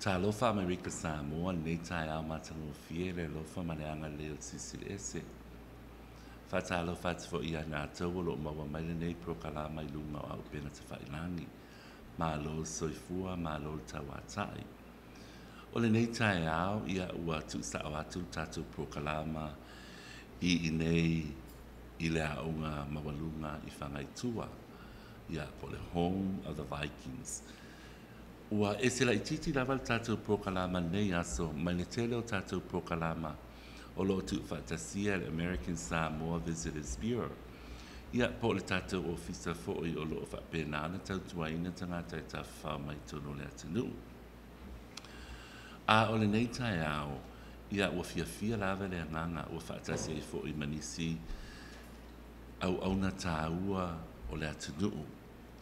Talofa Amerika Samoa, lenei taeao matagofie le alofa ma le agalelei o le Silisili Ese. Faatalofa atu foi ia natou o loo maua mai lenei polokalama i luga o auupega tafailagi. Malo le soifua, malo le tauatai. O lenei taeao, ia ua tuusao atu le tatou polokalama i inei i le aoga maualuga i Fagaitua, ia po o le Home of the Vikings. Ua ese laitiiti lava le tatou polokalama i lenei aso mai le tele o tatou polokalama o lo o tuufaatasia e le American Samoa Visitors Bureau. Ia, po o le tatou ofisa foi o lo o faapena ona tautuaina tagata e tafafao mai totonu o le atunuu. A o lenei taeao, ia ua fiafia lava le agaga ua faatasi ai foi ma nisi auauna taua o le atunuu,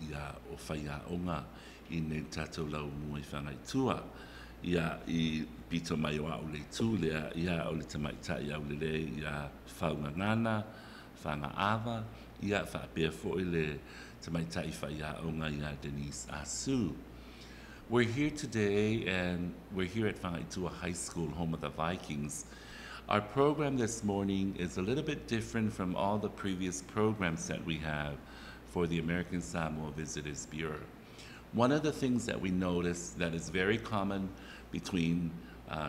ia o faiaoga i inei i le tatou laumua i Fagaitua. Ia, i pito mai o au le itu lea, ia o le tamaitai aulelei ia Faugagana Fagaava, ia faapea foi le tamaitai faiaoga ia Denise Asu. We're here today and we're here at Fagaitua High School, home of the Vikings. Our program this morning is a little bit different from all the previous programs that we have for the American Samoa Visitors Bureau. One of the things that we notice that is very common between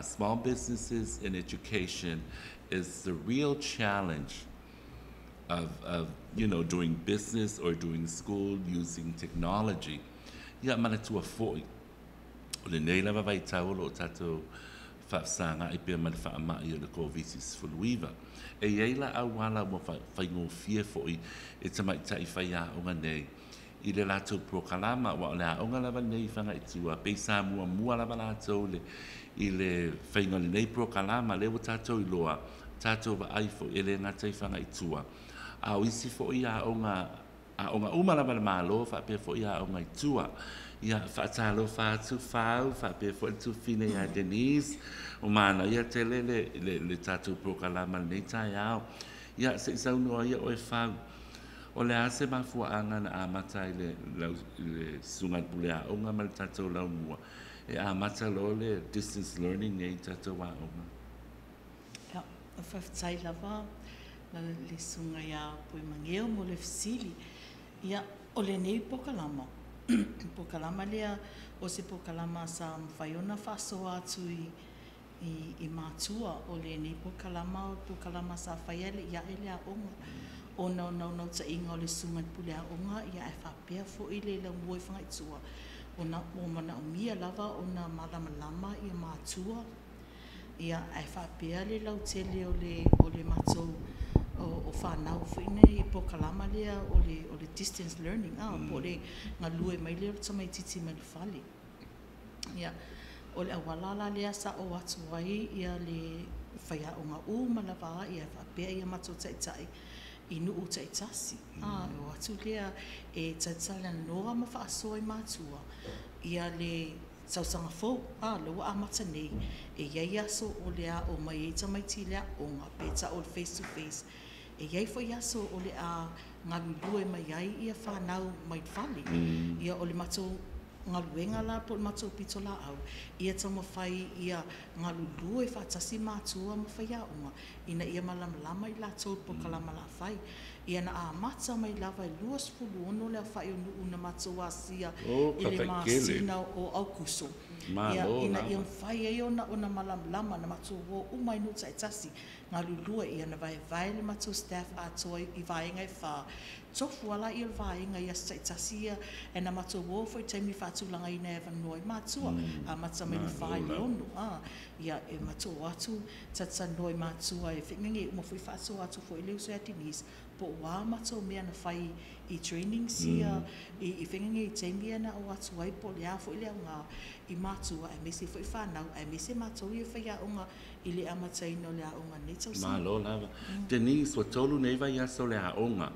small businesses and education is the real challenge of doing business or doing school using technology. Ia manatua foi, o lenei lava vaitau o lo o tatou faafesagai pea ma le faamai o le Koviti-19. E i ai la auala ua faigofie foi e tamaitai faiaoga nei i le latou polokalama, aua o le aoga lava lenei i Fagaitua, pei sa muamua lava latou i le faiga o lenei polokalama. Lea ua tatou iloa, tatou vaai foi e le gata i Fagaitua, a o isi foi aoga, aoga uma lava le Malo, faapea foi aoga i tua. Ia, faatalofa atu Fau, faapea foi le tuafafine ia Denise, ua manaia tele le tatou polokalama i lenei taeao. Ia, se i saunoa ia oe Fau, o le a se mafuaaga na amata ai le susuga i le pule aoga ma le tatou laumua e amata loa le distance learning nei i tatou aoga? Ia, faafetai lava le susuga ia Poimageo mo le fesili. Ia, o lenei polokalama, polokalama lea o se polokalama sa mafai ona faasoa atu i matua. O lenei polokalama o le polokalama sa faia le i ae le aoga, ona o naunautaiga o le susuga i le pule aoga, ia ae faapea foi le laumua i Fagaitua, ona ua manaomia lava ona malamalama ia matua, ia ae faapea le lautele o le matou o fanau foi nei i polokalama lea o le distance learning, po o le galue mai lea o le tamaitiiti mai le fale. Ia, o le auala la lea sa oo atu ai ia le faiaoga uma lava, ia faapea ia matou taitai i nuu taitasi. O atu lea e talatalanoa ma faasoa i matua ia le tausaga fou lea ua amata nei, e i ai aso o le a o mai ai tamaiti i le aoga pe tau o le face to face, e i ai foi aso o le a galulue mai ai ia fanau mai fale. Ia, o le matou galuega la po o le matou pitolaau, ia taumafai ia galulue faatasi matua ma faiaoga ina ia malamalama i latou polokalama la fai. Ia na amata mai lava e 26 le aofai o nuu na matou asia Oh, i le faigata. Masina o Aukuso. Ia, Malo ina ia lava. mafai ai ona malamalama na matou o uma i nuu taitasi galulue. Ia na vaevae le matou staff atoa i vaega e fa, tofu ala ia le vaega i aso taitasi ia, e na matou o foi taimi faatulagaina e avanoa i matua, amata mai le 4 i le Malo lava. 6. Ia, e matou o atu talatalanoa i matua e feagaigai uma foi, faasoa atu foi le uso ia Denise po o a matou mea na fai i trainings ia i feagaigai i taimi ia na o atu ai, po o le a foi le aoga i matua aemaise foi fanau aemaise matou ia faiaoga i le amataina o le aoga nei tausaga. Malo lava. Denise, ua 3 nei vaiaso le aoga.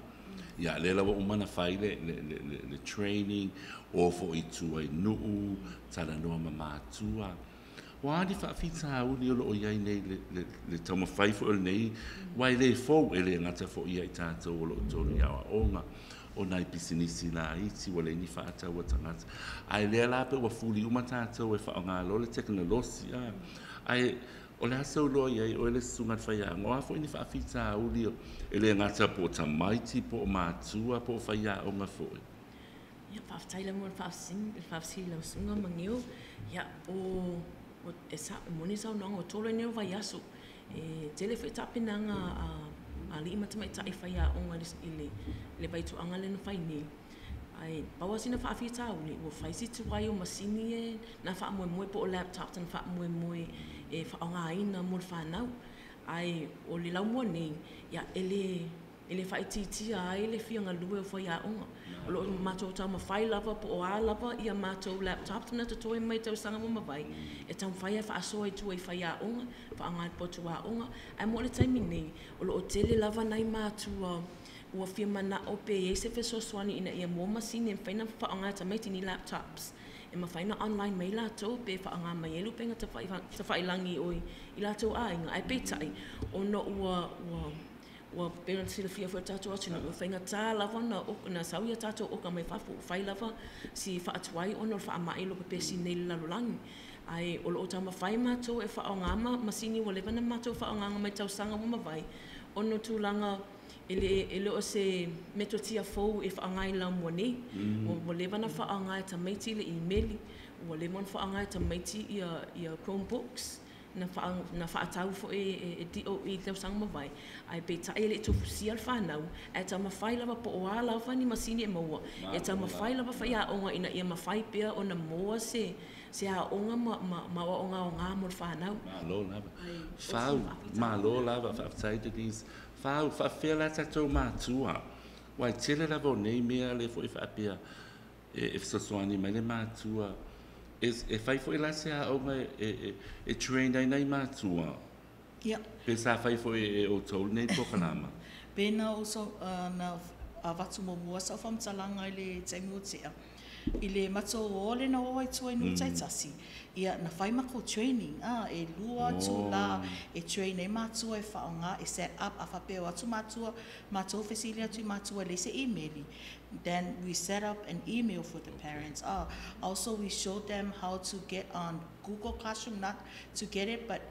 Ia, lea la ua uma ona fai le training, o foi i tua i nuu, talanoa ma matua. Ua a ni faafitauli o lo o i ai nei le taumafai foi o lenei, aua e le fou, e le gata foi ia i tatou o lo o tonu i aoaoga. o nai pisinisi laiti ua leai ni faatau a tagata. Ae lea la pe ua fuli uma tatou e faaaoga loa le tekonolosi a. Ae o le a sou iloa i ai oe le susuga i le faiaoga? O a foi ni faafitauli e le gata po o tamaiti po o matua po o faiaoga foi? Ia, faafetai lava mo le faafesili i lau susuga Mageu. Ia, o, e, sa, e moni saunoaga ua tolu ai nei o vaiaso. E tele foi tapenaga a alii ma tamaitai faiaoga i le vaitoaga lea na fai nei. Ae pau lava sina faafitauli, ua fai si tuai o masini e na faamoemoe po o laptops na faamoemoe e faaaogaina mo le fanau. Ae o le laumua nei, ia, e le faaitiitia ai le fia galue o faiaoga. O lo o matou taumafai lava po o a lava ia matou laptops na totoe mai tausaga ua mavae, e taumafai e faasoa i tua i faiaoga, faaaoga i potu aoga. Ae mo le taimi nei, o lo o tele lava nai matua ua fia manao pe i ai se fesoasoani ina ia maua masini e mafai ona faaaoga e tamaiti ni laptops. E mafai ona online mai latou pe faaaoga mai ai le upega tafailagi i latou aiga. Ae peitai, ona ua pei ona silafia foi e le tatou atunuu, ua faigata lava ona sau ia tatou oka mai fafo. Ua fai lava si faatuai ona o le faamai o lo o pepesi nei i le lalolagi. Ae o lo o taumafai matou e faaaoga masini ua leva ona matou faaaogaina mai tausaga ua mavae, ona o tulaga e le o se metotia fou e faaaoga i laumua nei. Ua leva ona faaaoga e tamaiti le imeli, ua leva ona faaaoga e tamaiti ia Chromebooks, na faatau foi e DOE i tausaga mavae, ae peitai e le i tofusia le fanau, ae taumafai lava po o a lava ni masini e maua, e taumafai lava faiaoga ina ia mafai pea ona maua se aoga ma aoaoga aoga mo le fanau. Malo lava. Fau, malo lava, faafetai Denise. Fau, faafefea la tatou matua? Aua e tele lava o nei mea lea foi faapea e fesoasoani mai le matua. E fai foi la se aoga e train ai nai matua? Ia. Pe sa fai foi e outou lenei polokalama? Pe na uso na avatu muamua sa faamatalaga i le taimi ua tea. I le matou o le na o ai tua i nuu taitasi. Ia, na fai makou training e 2 itula e train ai matua e faaaoga e set up a faapea o atu matua matou fesili atu i matua e leai se email. Then we set up an email for the parents. Also we showed them how to get on Google Classroom, not to get it, but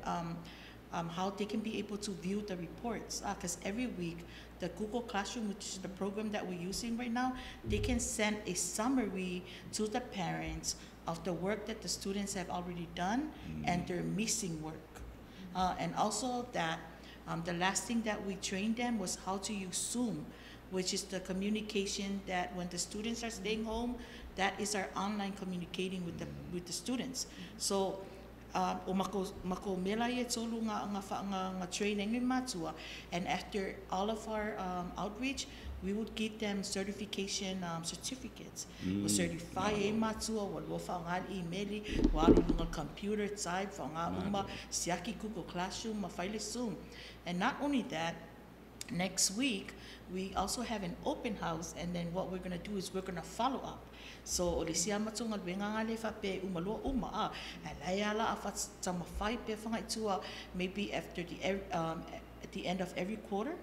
how they can be able to view the reports. Because every week, the Google Classroom, which is the program that we're using right now, they can send a summary to the parents of the work that the students have already done and their missing work. And also that the last thing that we trained them was how to use Zoom, which is the communication that when the students are staying home, that is our online communicating with the students. So o mako mela ia tolu nga training ni matua, and after all of our outreach, we would give them certification certificates. O certify e matua ua lua faaaoga le email, ua alu i luga computer type faaaoga uma siaki Google Classroom ma fai le Zoom. And not only that, next week we also have an open house, and then what we're going to do is we're going to follow up. So o le sia matou galuega ga le faapea uma loa uma a ae lae ala a taumafai pea fagaitua, maybe after the at the end of every quarter,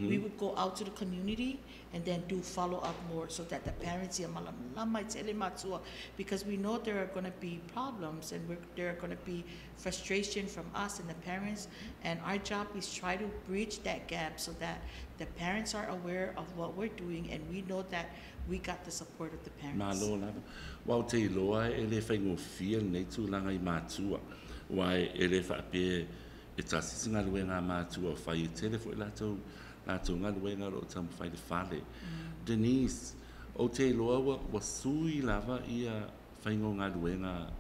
we would go out to the community and then do follow up more so that the parents ia malamalama i tele matua, because we know there are going to be problems and there are going to be frustration from us and the parents, and our job is try to bridge that gap so that the parents are aware of what we're doing and we know that we got the support of the parents. Malo lava. Ua ou te iloa e le faigofie lenei tulaga i matua. Aua e le faapea e tasi se galuega a matua o fai, e tele foi latou galuega o lo o taumafai le fale. Denise, ou te iloa ua sui lava ia faiga o galuega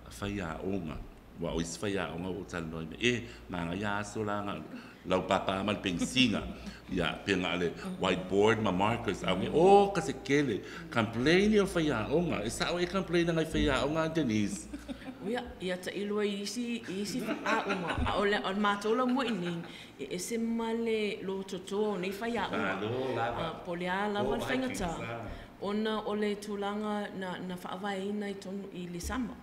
faiaoga. Ua o isi faiaoga ua ou talanoa ai e magaia aso la laupapa ma le penisina. Ia, pe na le whiteboard ma markers. Au nge, oh, ka se kele. Complain ia faiaoga. E sao e complain ngai faiaoga, Denise? Ia, ia tailo i isi aoga. A o le matou la mua i nei, e ese ma le lototoa o nei faiaoga. Malo lava. Po o le a lava le faigata. Ona o le tulaga na faavaeina i tonu i le sama.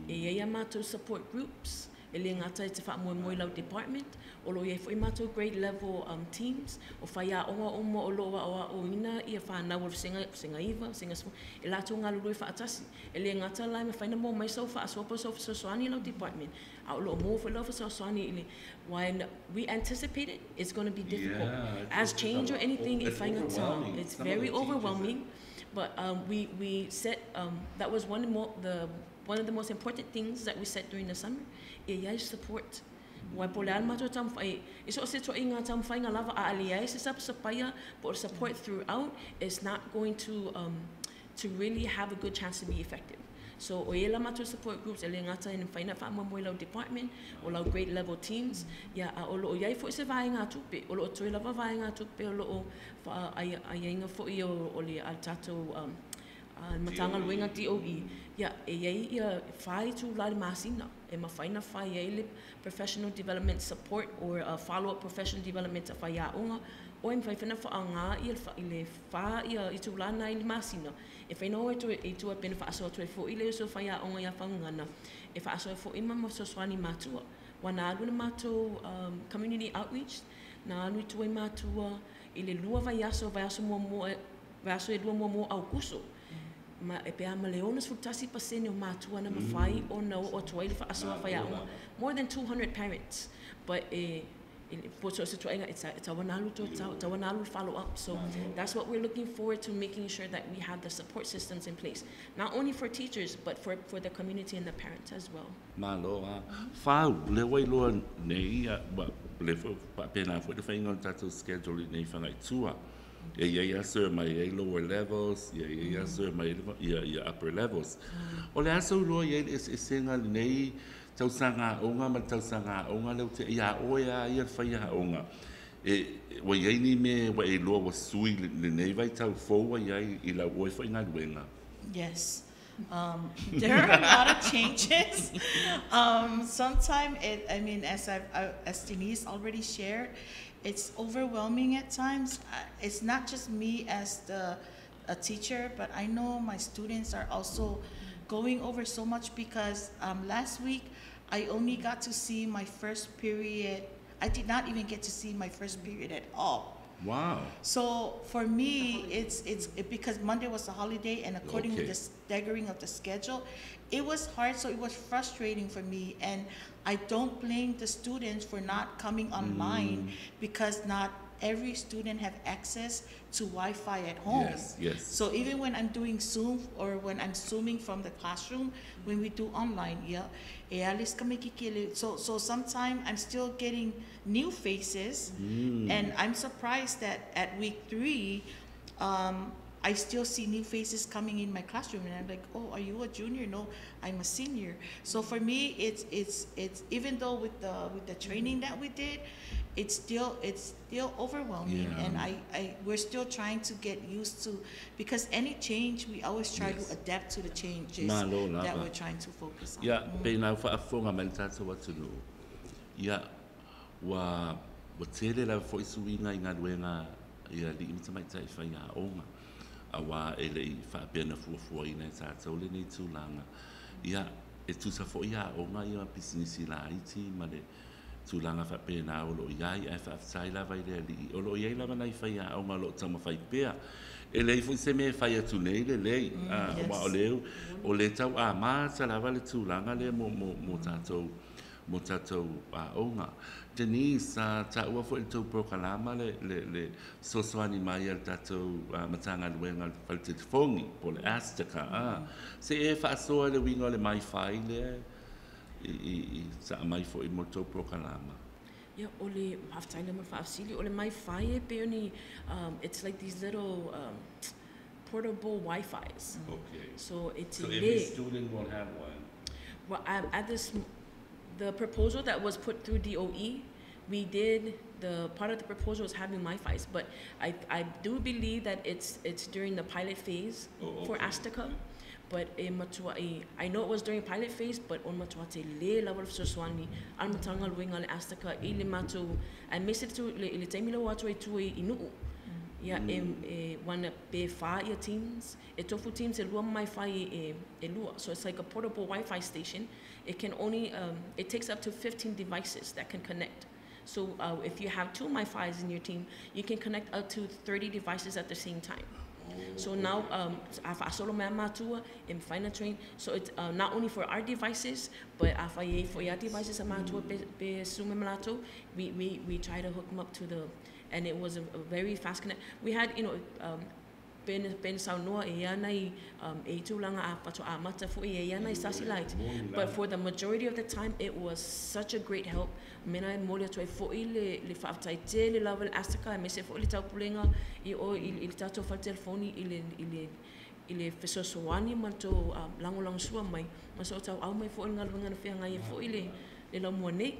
E i ai a matou support groups. E le gata e te faamoemoe i lau department, o loo iai foi matou grade level teams, o faiaoga uma o loo aoaoina ia fanau o le vasega, vasega 9, vasega 10, e latou galulue faatasi. E le gata la e mafai ona maua mai sau faasoa po o sau fesoasoani i lau department, a o loo maua foi lau fesoasoani i le when we anticipate it, it's going to be difficult. Yeah, As it's change a or lot. anything, It's e faigata. overwhelming. It's Some of very the teachers overwhelming. But we set, that was one more, the one of the most important things that we set during the summer, e iai support. Ua po o le a le matou taumafai, e so o se toaiga taumafaiga lava a leai se sapasapaia po o le support throughout, it's not going to really have a good chance to be effective. So o ia la matou support groups e le gata e mafai ona faamoemoe i lau department, o lau grade level teams, ia a o loo iai foi se vaegatupe, o loo toe lava vaegatupe o loo faaaiaiga foi o le a tatou Matagaluega DOE, ia e iai ia 4 itulā i le masina e mafai ona fai ai le professional development support or a follow up professional development a faiaoga o e mafai foi ona faaaoga ia i le fa ia itulā na i le masina e fai ona o e tua pe na faasoa atu ai foi le uso faiaoga ia Faugana e faasoa foi ma fesoasoani matua. Ua na alu le matou community outreach na alu i tua i matua i le 2 vaiaso, vaiaso muamua, vaiaso e 2 muamua o Aukuso ma e pe a ma le 61% o matua na mafai ona oo atu ai le faasoa faiaoga, more than 200 parents, but e po so se toaiga it's our nalu to tau nalu follow up. So that's what we're looking forward to, making sure that we have the support systems in place, not only for teachers but for the community and the parents as well. Malo a. Fau, le ua iloa nei, ia, ua, le faapena foi le faiga o le tatou schedule i nei fagaitua. E iai aso e mai ai lower levels, ia iai aso e mai ai ia upper levels. O le aso iloa i ai le eseesega lenei tausaga aoga ma le tausaga aoga lea ua tea ia oe a ia le faiaoga. E, ua iai ni mea ua e iloa ua sui lenei vaitau fou ua iai i lau oe foi galuega? Yes. There are a lot of changes. Sometimes, it, I mean, as I've, I, as Denise already shared, it's overwhelming at times. It's not just me as the a teacher, but I know my students are also going over so much because last week I only got to see my first period. I did not even get to see my first period at all. So for me, because Monday was a holiday, and according to the staggering of the schedule, it was hard. So it was frustrating for me, and I don't blame the students for not coming online because not every student have access to Wi-Fi at home. So even when I'm doing Zoom or when I'm Zooming from the classroom, when we do online, yeah, e alis kami kikili. So sometimes I'm still getting new faces, and I'm surprised that at week 3, I still see new faces coming in my classroom, and I'm like, "Oh, are you a junior?" "No, I'm a senior." So for me, it's even though with the training that we did, it's still overwhelming, and I we're still trying to get used to, because any change we always try to adapt to the changes Malo that lava. We're trying to focus on. Ia, pe na faafofoga mai le tatou atunuu. Ia, ua tele lava foi suiga i galuega ia alii ma tamaitai faiaoga. Auā e lei faapea na fuafuaina e tatou lenei tulaga. Ia, e tusa foi aoga ia ma pisinisi laiti ma le tulaga faapena o loo iai ae faafetai lava i le Alii. O loo iai lava nai faiaoga o loo taumafai pea. E leai foi se mea e fai atu nei lelei. Aua o le o le tau amata lava le tulaga lea mo tatou aoga. Denise, taua foi le tou polokalama le fesoasoani mai a le tatou Matagaluega o le Faletelefoni po o le Astika. Se e faasoa le uiga o le MiFi lea i saa mai foi mo le tou polokalama. Ia, o le faafetai mo le faafesili. O le MiFi e pei o ni it's like these little portable Wi-Fis. So it's So every student will have one. Well, at this, the proposal that was put through DOE, we did, the part of the proposal was having MiFis, but I do believe that it's during the pilot phase for Astika. But e matua e, I know it was during pilot phase, but o matua tele lava le fesoasoani a le Matagaluega le Astika i le matou, aemaise le, le taimi lea ua atu ai tua i Nuu. Ia e wana pe whā ia teams, e tofu teams e lua MiFi e lua. So it's like a portable Wi-Fi station. It can only, it takes up to 15 devices that can connect. So if you have 2 MiFis in your team, you can connect up to 30 devices at the same time. So now, a mea matua e mawhai na train. So it's not only for our devices, but a whai e for your devices a matua pe sume malato, we try to hook them up to the, and it was a very fast connect. We had, you know, pen saunoa e ana i e tūlanga a whato a mata fo e ana i sasi light. But for the majority of the time, it was such a great help. Mena e moli atu ai fo i le whaaftai te le lava le astaka, me se fo i le taupulenga i o i le tātou whale telefoni i le fesoasoani ma tō langolango sua mai. Ma so tau au mai fo i ngā luenga na whianga i fo i le laumua nei.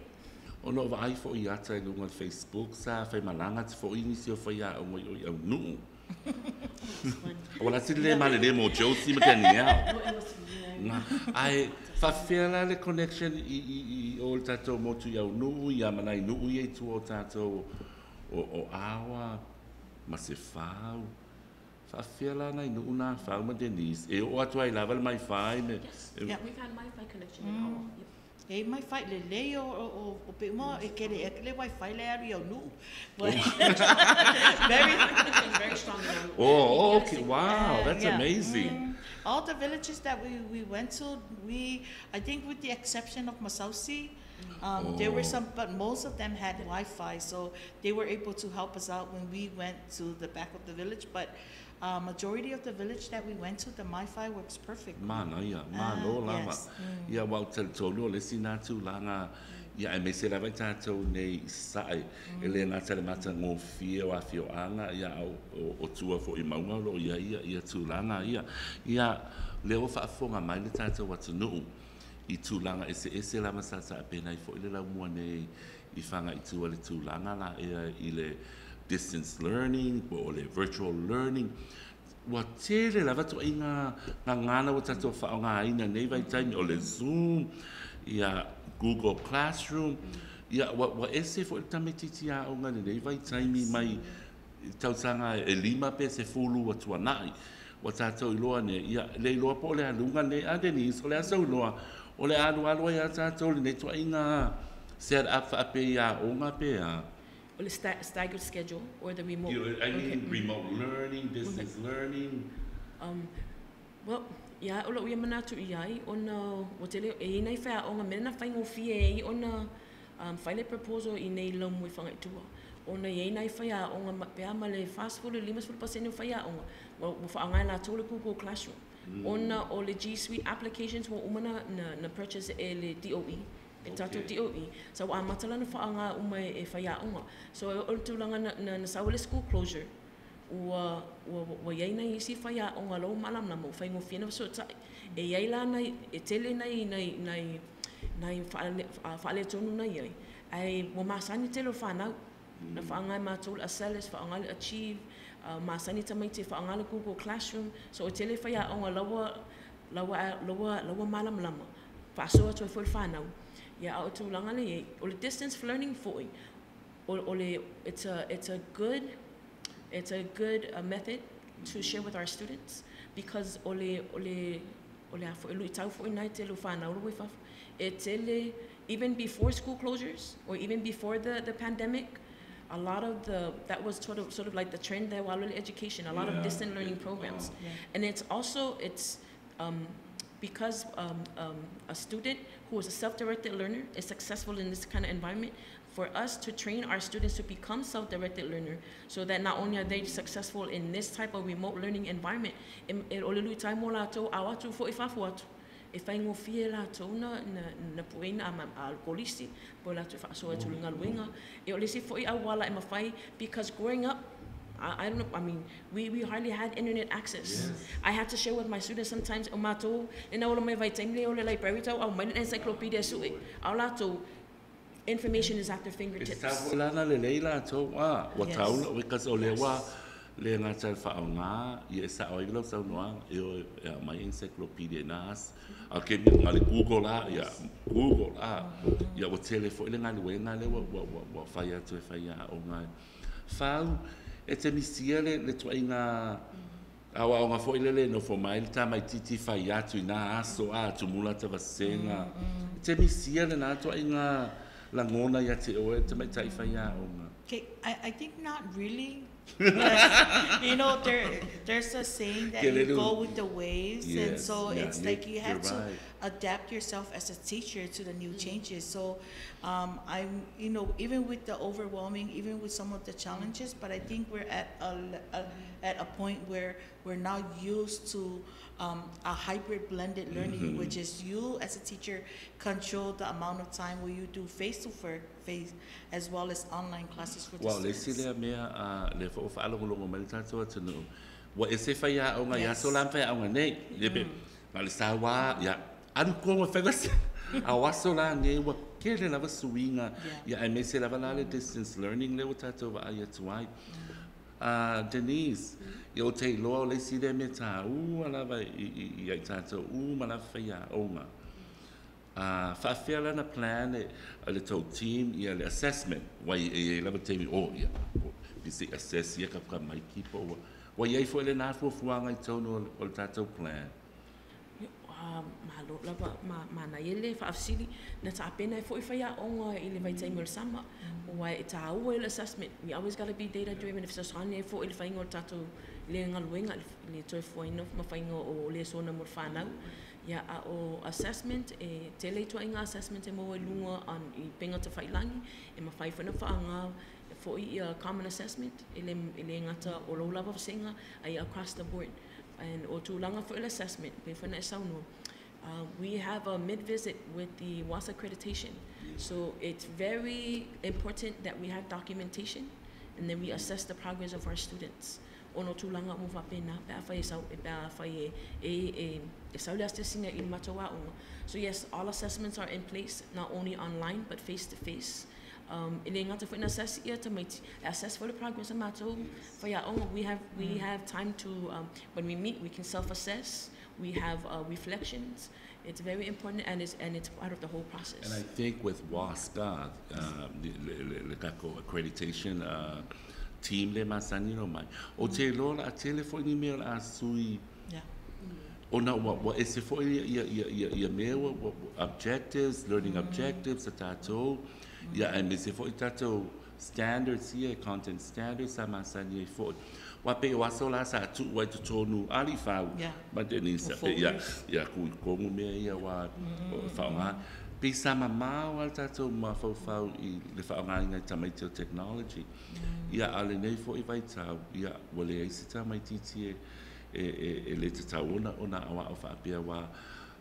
O no vaai fo i ata i lunga Facebook sa whai malanga te fo i nisi o whai a o ngoi o i au nuu. Wala si le male le mo Josie ma Danielle. Ai whawhea le connection i o le tātou motu i au nuu, i a manai nuu i e tua o tātou o awa, ma se whau. Whawhea la nai nuu nā whau ma Denise. E o atu ai lava le mai whai. Yes, yeah. We've had MiFi connection in awa. Yep. E mai whai le lei o pe uma e kere e le wifi le aru i au nuu. Very, very strong. Oh, okay. Wow, that's amazing. All the villages that we went to, I think with the exception of Masausi, there were some, but most of them had Wi-Fi, so they were able to help us out when we went to the back of the village. But majority of the village that we went to, the MiFi works perfect. Mana ia, malo lava. Ia wau te tolu le sina tūlanga, ia e me se lava tātou nei sae, e le ngā tele mata ngō whio a whio anga, ia o tua fo i maunga lo, ia ia tūlanga, ia. Ia leo whaafonga mai le tātou atunuu, i tūlanga e se ese lama sasa a pēnei fo i le lau mua nei i whanga i tua le tūlanga la ea i le distance learning, o le virtual learning. Ua tele lava to i ngā ngāna o tātou whaonga aina nei vai taimi, o le Zoom, ia Google Classroom, ia ua ese fo i tametiti a o ngā nei vai taimi mai tausanga e lima pe se fulu wa tuanai. Ua tātou iloa ne, ia le iloa po le alunga nei a Denise, o le asa uloa, o le alu alu ia tātou le nei toa i ngā set up whaape ia o ngā pēa. Or the staggered schedule or the remote. You know, I mean, remote learning, distance learning. Well, ia o ia manatu iai ona o tele e nei whea o ngā mena whaingo fie e ona whaile proposal i nei laumu i whangaitua. Ona i nei whaia o ngā pea ma le fast food 50% o whaia o ngā whaangai la tōle Google Classroom. Ona o le G Suite applications wa umana na purchase e le DOE. E tātou DOE. So a matala na whaanga uma e whaia onga. So o tūlanga na sawale school closure. Ua iai nei isi whaia onga lau malamlama o whaingo whina so tai. E iai la nei, e tele nei nei whaale tonu nei ai. Ai wa masani tele o whanau. Na whaangai mātou le Accelis, whaangai le Achieve, masani tamaiti whaangai le Google Classroom. So o tele whaia onga lawa malamlama. Whaasoa toi fo le whanau. Ia o tūlanga le, o le distance learning foi. O le, it's a good method to share with our students because o le a fo e tau foi nai te lo whanau lo whaf. E tele, even before school closures or even before the pandemic, a lot of that was sort of like the trend there while education, a lot of distant learning programs. Yeah. And it's also, because a student who is a self-directed learner is successful in this kind of environment, for us to train our students to become self-directed learner so that not only are they successful in this type of remote learning environment, e ole lui tai mo lātou, au atu fo i whafu atu. E whaingo fie lātou na puena a kolisi, po lātou whaasoa atu lunga luenga. E ole si fo i awala e mawhai, because growing up, I don't know, I mean, we hardly had internet access. Yes. I had to share with my students sometimes, o mātou, e na ola mai vai taimle o le library tau, au mai encyclopedia sui. Au lātou, information is at their fingertips. E sa lana le lei lātou, wa taula, because o le wa, le ngā tau whaonga, i e sa oi lau sau noa, e o e mai encyclopedia nās, a ke ngā le Google la, ia Google la, ia o telefo, le ngā le wenga le wa whai atu e whai a o ngā. Whau, E te misia le tuaiga aoaoga foi lele e nofo mai le tamaititi fai atu i nā aso a tumula tavasega. E te misia lenā tuaiga lagona ia te oe le tamaitai faiaoga? Okay, I think not really. Because, there's a saying that you go with the waves, and so it's like you have you're to right. adapt yourself as a teacher to the new changes. So I'm, even with the overwhelming, even with some of the challenges, but I think we're at a point where we're now used to a hybrid blended learning, which is you as a teacher control the amount of time where you do face-to-face as well as online classes for the Ua o le isi students. lea mea le fo'u faalogologo mai le tatou atunuu ua ese faiaoga i aso la ma faiaoga nei le pe na o le sauā ia alu kogo e fai vase a o aso lanei ua kele lava suiga ia aemaise lava la le distance learning lea ua tatou vaai atu ai. Denise, ia ou te iloa o le isi lea mea tāua lava i ai tatou uma lava faiaoga. Faafefea lana plan e le tou team ia le assessment ua i ai lava taimi o ia pisi assess ia ka maiki po ua ua iai foi lenā fuafuaga i totonu o le tatou plan? Malo lava manaia le faafesili na tapena ai fo'i faiaoga i le vaitaimi o le sama ua e tāua i le assessment. We always gotta be data driven e fesoasoani ai fo'i i le faiga o le tatou le galuega le toe fuaina ma faiga o lesona mo le fanau ia a o assessment e tele ituaiga assessment e maua i luga i upega tafailagi e mafai foi ona faaaoga fo'i ia common assessment e le gata o lou lava vasega ai across the board. And o tulaga foi le assessment pei foi ona e saunoa, we have a mid-visit with the WASC accreditation. So it's very important that we have documentation and then we assess the progress of our students. Ona o tulaga uma faapena pe afai e sau pe afai e sau le asiasiga i le matou aoga. So yes, all assessments are in place, not only online but face to face. E le gata foi na assess ia tamaiti, e assess foi le progress a matou faiaoga. We have time to when we meet, we can self-assess. We have reflections. It's very important and it's part of the whole process. And I think with WASCA, le tatou accreditation team le masani no mai. O te iloa la a tele foi ni mea o le a sui ona ua ese foi ia mea ua objectives, learning objectives a tatou, ia aemaise foi tatou standards ia, content standards sa masani ai foi. Ua pei o aso la sa tuu ai totonu ali fau. Ma Denise, O pe ia, folders. Ia ku kongu mea ia ua o whaonga. Pe sa mamao al tatou mafaufau i le faaaogaina i tamaiti o technology. Ia a lenei foi vaitau, ia ua leai se tamaititi e le tatau ona aoao faapea ua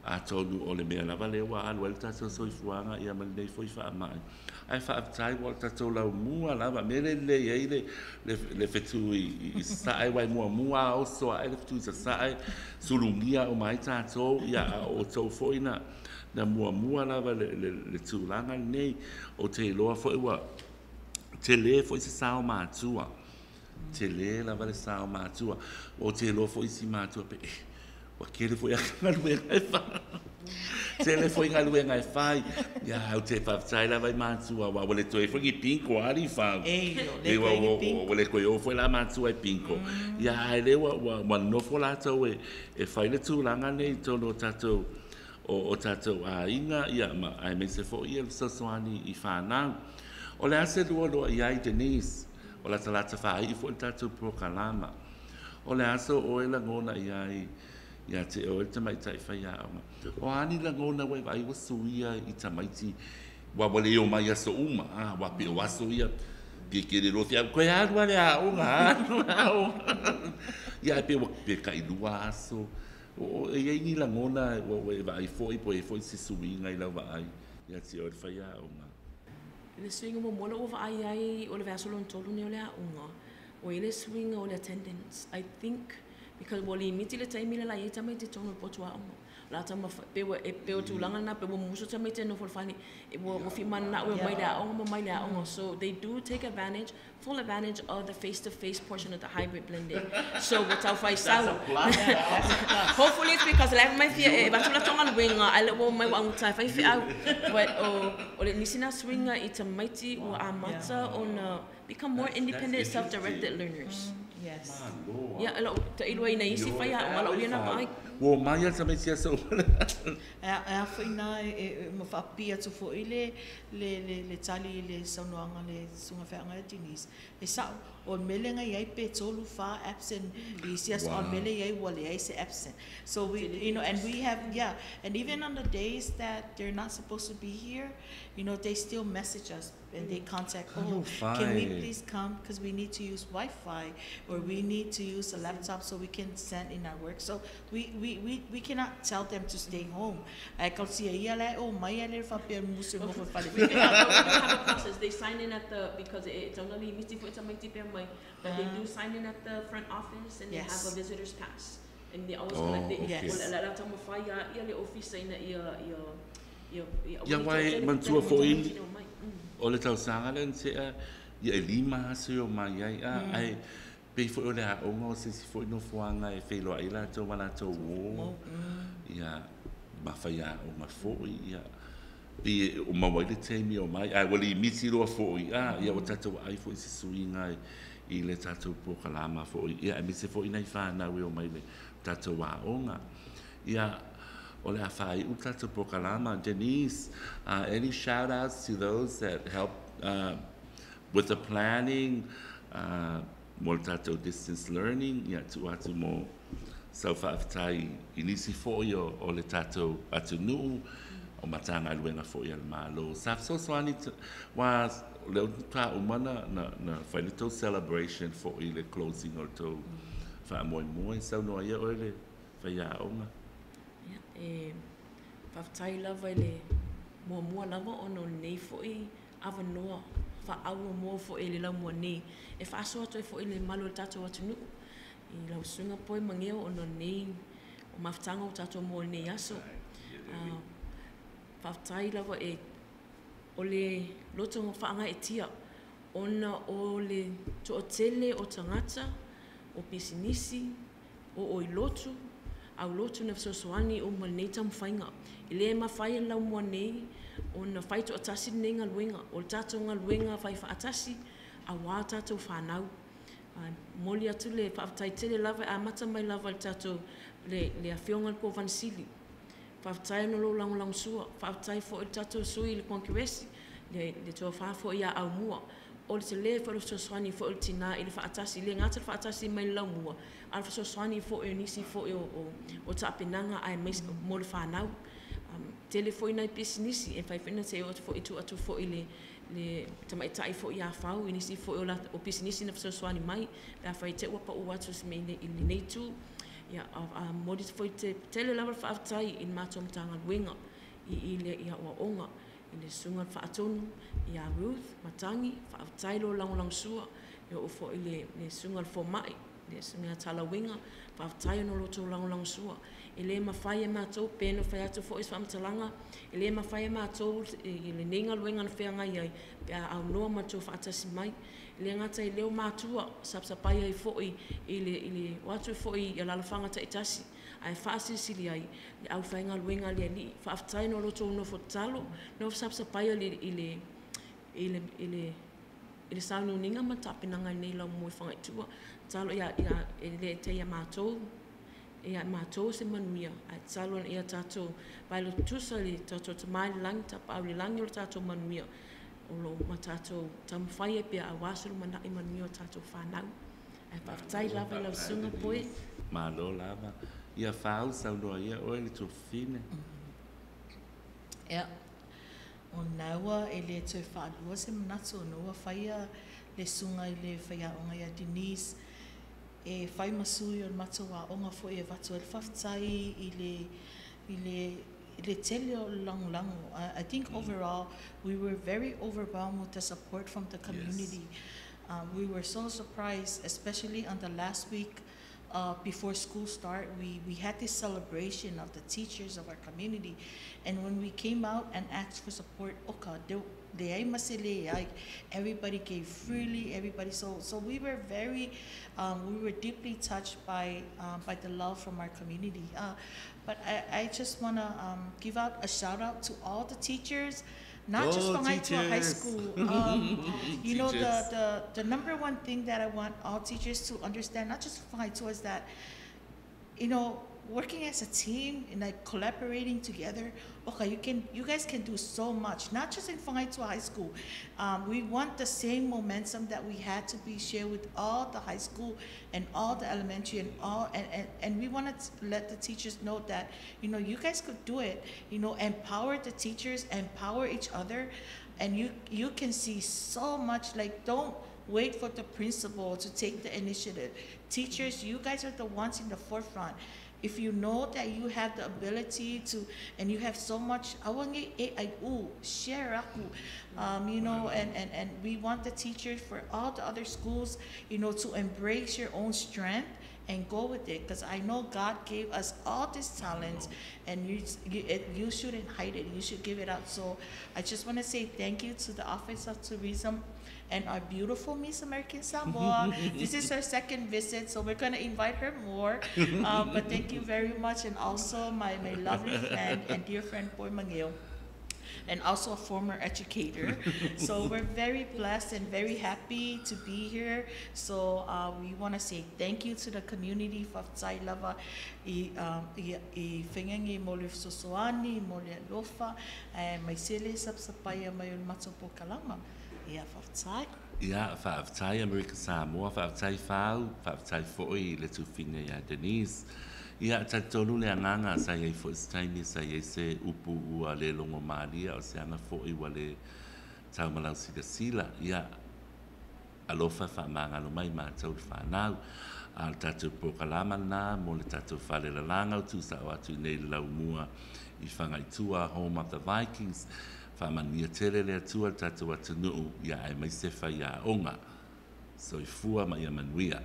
atonu o le mea lava lea ua alu ai le tatou soifuaga ia ma lenei foi faamai. Ae faafetai ua o le tatou laumua lava mea le lelei ai le fetu i sasae uae muamua oso ae le fetu i sasae sulugia uma ai tatou ia a o outou foi na muamua lava le tulaga lenei. Ou te iloa foi ua tele foi se sao matua tele lava le sao matua. Ou te iloa foi isi matua pe ua kele foi a galuega e fai tele foi galuega e fai ia ou te faafetai lava i matua ua le toe foi ni pinko ali fau. Ei, o le E ua koe ni ua pinko. Ua le koe o foi la matua e pinko ia ae le ua nofo latou e fai le tulaga nei i totonu o tatou aiga ia ma aemaise foi ia le fesoasoani i fanau. O le a se lua i ai Denise o latalata faai'i foi le tatou prokalama o le aso oe lagona i ai ia te oe le tamaitai faiaoga o ani lagona ua e vaai ua suia i tamaiti ua le o mai aso uma a ua pe o aso ia kekele loa fia koe alu ale aoga alu aoga ia pe ua pe kailua aso o e iai ni lagona ua e vaai foi po e foi se suiga i lau vaai ia te oe le faiaoga? Le suiga muamua lou vaai ai o le vaiaso lona tolu nei o le aoga o i le suiga o le attendance. I think because ua limiti le taimi le laia tamaiti totonu o le potu aoga. La taumafai pe ua e pei o tulaga lena pe ua musu tamaiti e nofo i le fale ua ua fimananau e omai i le aoga ma omai i le aoga. So they do take advantage, full advantage of the face to face portion of the hybrid blended. So ua taufai sau. Hopefully it's because la e omai fia e avatu latou galuega ae le ua omai ua augata e fai feau. But o o le nisi na suiga i tamaiti ua amata ona become more independent, self-directed learners. Yes. Ia, e lou tailo ai i nai isi faiaoga, lau ia na vaai. Ua omai lava tamaiti aso uma. E a foi ina e ma faapipii atu foi le le le le tali i le saunoaga a le Susuga Feagai a Denise, e sa'o, o le mea lea na i ai pe tolu, fa absent i isi aso, a o le mea lea e i ai ua leai se absent. So we, you know, and we have, yeah, and even on the days that they're not supposed to be here, you know, they still message us and they contact, oh, can we please come because we need to use Wi-Fi or we need to use a laptop so we can send in our work. So we, we, we, we cannot tell them to stay home. Ae talosia ia la e omai ae le faapea musu e nofo i le fale. We do have, we do have a process. They sign in at the, because it's ona limiti foi tamaiti pe omai, but they do sign in at the front office and they have a visitor's pass. And they always collect it. Oh, okay. O le a taumafai lava ia le ofisa ina ia, ia, ia, ia aua Ia ne i aua e toatele manatua tele mo foi tamaiti na omai. o le tausaga lea na tea, ia e lima aso e omai ai, a, ae pei foi o le aoga o se isi foi nofoaga e feiloai ai latou ma latou uō, ia, ma faiaoga foi, ia, pei e maua ai le taimi e omai, ae ua limiti loa foi, a, ia ua tatou vaai foi i se suiga i le tatou polokalama foi, ia, aemaise foi nai fanau e omai i le tatou aoga. Ia, o le a faaiu le tatou polokalama. Denise, any shout outs to those that help with the planning mo le tatou distance learning? Ia, tuu atu mo sau faafetai i nisi foi o le tatou atunuu, o Matagaluega foi a le Malo. Sa fesoasoani aua o lea faatoa uma ona fai le tou celebration foi i le closing o le tou faamoemoe. Saunoa ia oe le faiaoga. Ia, e faafetai lava i le muamua lava ona o lenei foi avanoa faaauamoa foi i le laumua nei e faasoa atu ai foi i le mamalu o le tatou atunuu i lau susuga Poe Mageo ona o lenei mafutaga ua tatou maua i lenei aso. Faafetai lava e o le loto faagaeetia ona o le toatele o tagata, o pisinisi, o oi lotu, au lotu na fesoasoani uma i lenei taumafaiga. E le mafai e le laumua nei ona fai toatasi lenei galuega. O le tatou galuega fai faatasi auā tatou fanau. E momoli atu le faafetai tele lava e amata mai lava i le tatou le, le Afioga i le Kovana Sili. Faafetai ona o lou lagolagosua. Faafetai foi i le tatou sui i le Konkeresi, le, le tofa foi ia Aumua. O le tele foi o le fesoasoani foi o le tinā i le faatasi, e le gata i le faatasi mai le laumua, a o le fesoasoani foi o nisi foi o, o, o tapenaga aemaise mo le fanau. Tele foi nai pisinisi e mafai foi ona se'e atu foi tuu atu foi i le le tamaitai foi ia Fau i nisi foi o, la, o pisinisi na fesoasoani mai pe afai te i ua pa'u atu se mea i lenei itu. Ia, a, a momoli foi te tele lava le faafetai i le matou Matagaluega i i le i aoaoga i le Susuga i le Faatonu ia Ruth Matangi, faafetai lo lagolagosua, e oo foi i le, le Susuga i le Fomai, le Susuga ia Talauega, faafetai ona o lo outou lagolagosua. E le mafai e matou, pe na fai atu foi se faamatalaga, e le mafai e matou i lenei galuega na feagai ai, pe a aunoa ma le tou faatasi mai. E le gata i lea o matua, sapasapai ai foi i le, i le o atu foi i alalafaga taitasi, ae faasilisili ai le aufaigaluega a le Alii. Faafetai ona o lo outou nofo tatalo, nofo sapasapaia i le, i le, i le, i le, i le sauniuniga ma le tapenaga i lenei laumua i Fagaitua. Tatalo ia, ia, e le te ia matou, ia matou se manuia, ae tatalo ina ia tatou vaelotutusa i le tatou Tama i le Lagi, Tapaau i le Lagi o le tatou manuia, o lo o ma tatou taumafai ai pea aua se lumanai manuia o tatou fanau. Ae faafetai lava i lau susuga Poe. Malo lava. Ia Fau, saunoa ia oe le tuafafine. Ia, o lena ua e le toe faalua se manatu ona ua faia le susuga i le faiaoga ia Denise e fai ma sui o le matou aoga foi e avatu ai le faafetai i le i le i le tele o le lagolago. I think overall we were very overwhelmed with the support from the community. We were so surprised, especially on the last week Before school start, we had this celebration of the teachers of our community. And when we came out and asked for support, oka, leai ma se leai, everybody gave freely, everybody. So we were very, we were deeply touched by the love from our community. But I just want to give out a shout out to all the teachers, not just Go Fagaitua High teachers. School. Teachers. The number one thing that I want all teachers to understand, not just Fagaitua, is that, working as a team and like collaborating together, okay, you guys can do so much, not just in Fagaitua High School. We want the same momentum that we had to be shared with all the high school and all the elementary and all, and we want to let the teachers know that, you guys could do it, empower the teachers, empower each other, and you can see so much. Like, don't wait for the principal to take the initiative. Teachers, you guys are the ones in the forefront. If you know that you have the ability to, and you have so much, awangi e ai u, share aku, and we want the teachers for all the other schools, to embrace your own strength and go with it, because I know God gave us all these talents, and you shouldn't hide it. You should give it out. So I just want to say thank you to the Office of Tourism and our beautiful Miss American Samoa. This is her second visit, so we're going to invite her more. But thank you very much, and also my lovely friend and dear friend, Boy Mageo, and also a former educator. So we're very blessed and very happy to be here. So we want to say thank you to the community, Faafetai lava, i whengengi mo le fesoasoani, mo le alofa, e mai sele sapsapaia mai o le matou polokalama. Ia, faafetai. Ia, faafetai Amerika Samoa, faafetai Fau, faafetai fo'i le tufiga iā Denise. Ia, talitonu le agaga sa iai fo'i se taimi sa iai se upu ua le logo malia o se aga fo'i ua le taumalausilasila. Ia, alofa faamagalo mai matou le fanau. A le tatou polokalama lena mo le tatou falelalaga o tuusa'o atu i nei le laumua i Fagaitua, home of the Vikings. Faamanuia tele le Atua le tatou atunuu ia aemaise faiaoga. Soifua ma ia manuia.